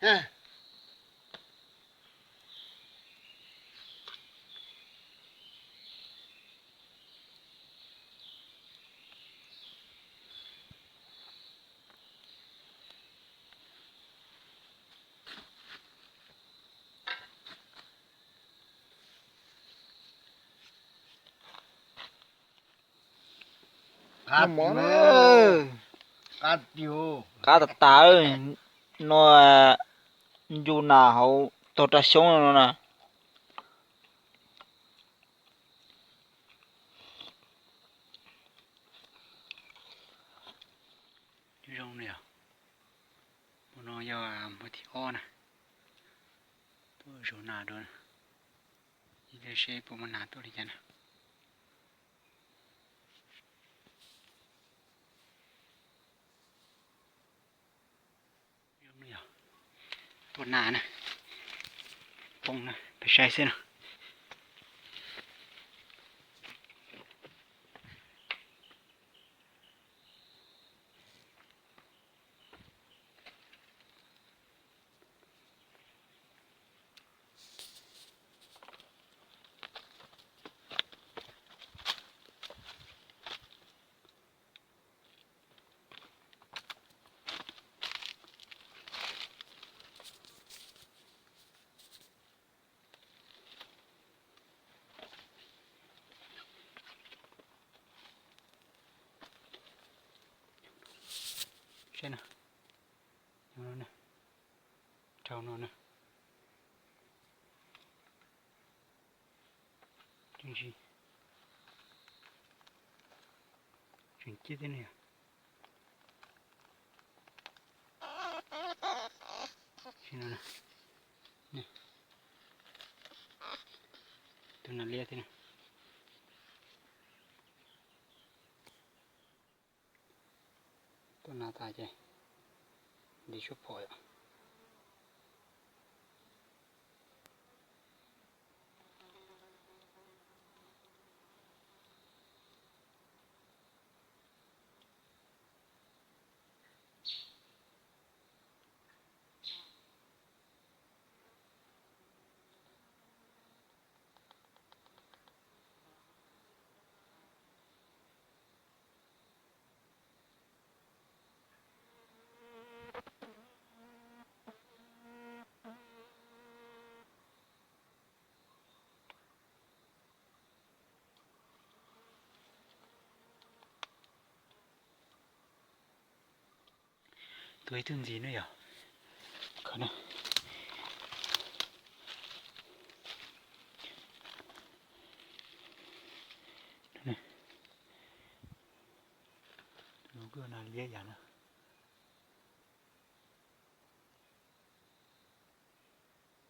Qab tas tas no, ncu nas hauv tog raj xyoob no na. Zoo li os, hmo no yog hmo thib ob na, tuaj zov nas dua, ib pliag seb puas muaj nas tuaj li cas na. Tuaj nas na, poob na, peb saib xwb na. Seb na, rau no na, tseem ciaj thiab ne. Tus nas liab thiab na. Tuaj nas tas ces nti suab phom yom. Tus ib tug ntxiv no yog khav na. Tus no kuj nas liab yam na.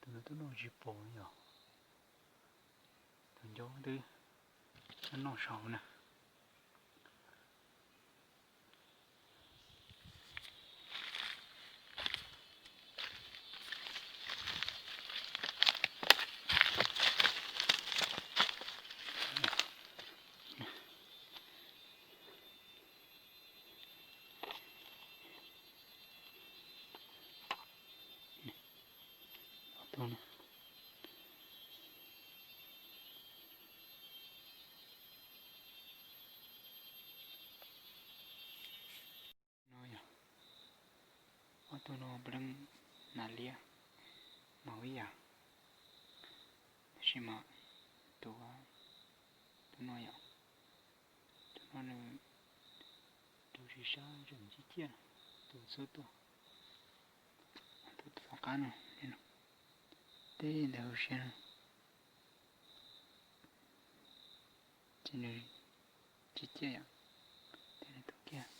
Tus no twb noj tsis pom yom. Tus ncauj twb noj saud na. No yog ob tug no puav leej nas liab mas ib yam, tab sis mas tus, tus no yom, tus no nws tus tsis sab tseem ciaj ciaj, tus xub tuaj, tus tom qab no, tej ntawd hauv siab no ces nws ciaj ciaj yom, tej tus kiag.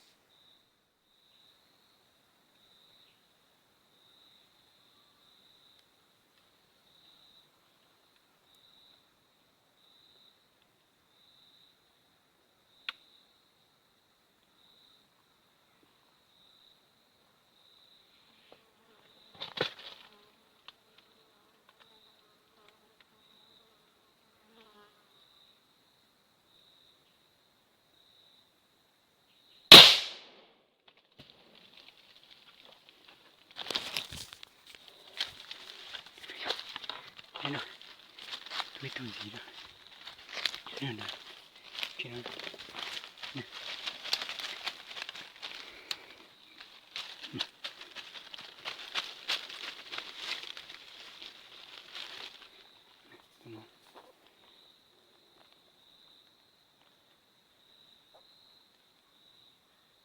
Peb tug ntxiv na.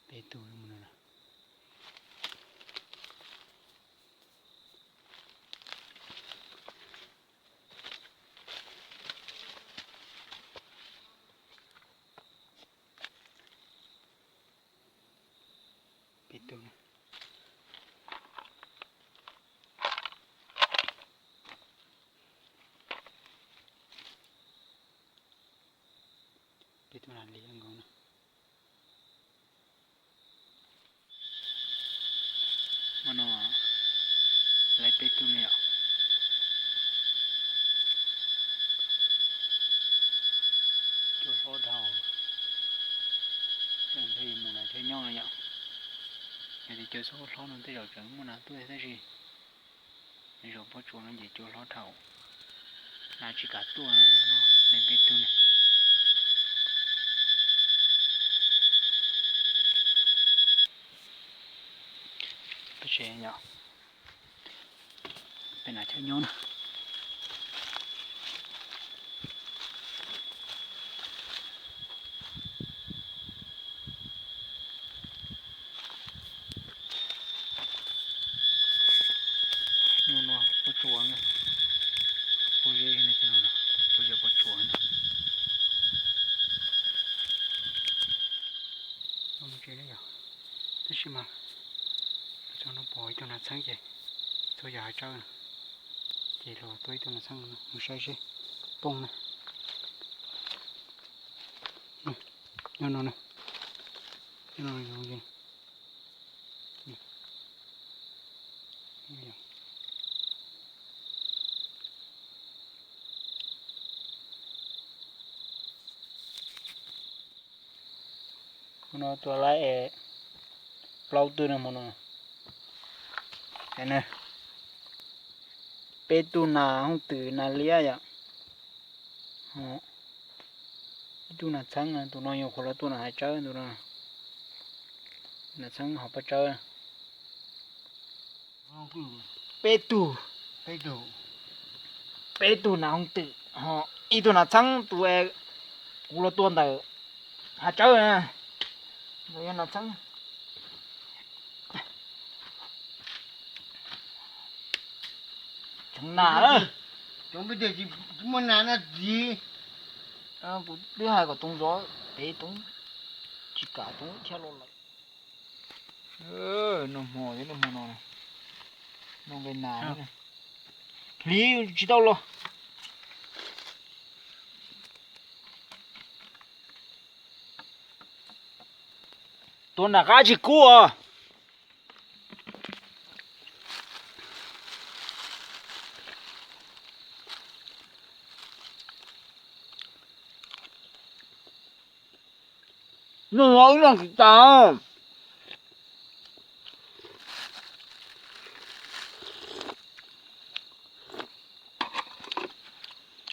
Peb tug mus no. Peb tug. Peb tug na li nkaus na. Hmo no lawv peb tug ne yom. Cua hlob dhau. Tej zaum ntshe yuav mus lawm thiab nyob no yom. Yog tias cua txhob hlob no tej zaum tseem muaj nas tuaj tab sis zaum pob tsuas no ces cua hlob dhau, nas tsis kam tuaj no, lawv peb tug ne. Peb tsev yom, peb nas chawj nyob na. Nyob no pob tsuas, pob zeb, pob zeb pob tsuas. Tab sis mas txog no pom ib tug nas txheeb ces txhua yam hav tsawb no, ces los tua ib tug nas txheeb mus saib seb poob na. Nyob no, nyob no. Hmo no tua laib es plaub tug no hmo no. Peb tug nas hooj twm nas liab yom. Ib tug nas txheeb, tus no yog qhuav los tua nas hav tsawb, tus no nas txheeb hauv pob tsawb. Peb tug, peb tug nas hooj twm, ho ib tug nas txheeb, tus kuv los tua ntawm hav tsawb na, ntawd yog nas txheeb. Tseev nas, kuv twb hais kom Toov zov pem, Toov tsis kam, Toov thiaj los lawm. Noj hmo thiab, noj hmo no, noj nqaij nas, hliv tsis tau los. Tua nram qab tsis kub os. Noj no wb noj tsis tas.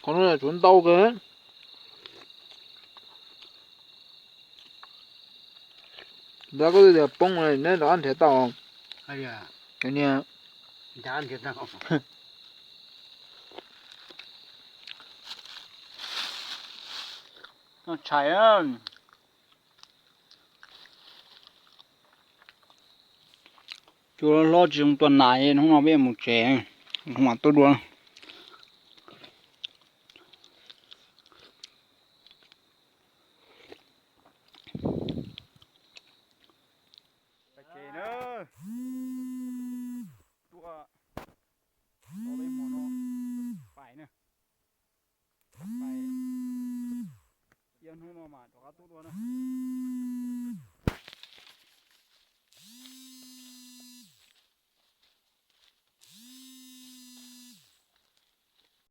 Qhov no tsuav ntau kawg. Ntawd koj twb tias poob, neb rov qab nrhiav tau. Niag tshais. Cua hlob tsis zoo tua nas, hnub no peb mus tsev, hnub mam tuaj dua. Ces na, tua tau peb hmo no, pais na, pais, ib hnub no mas rov qab tuaj dua na.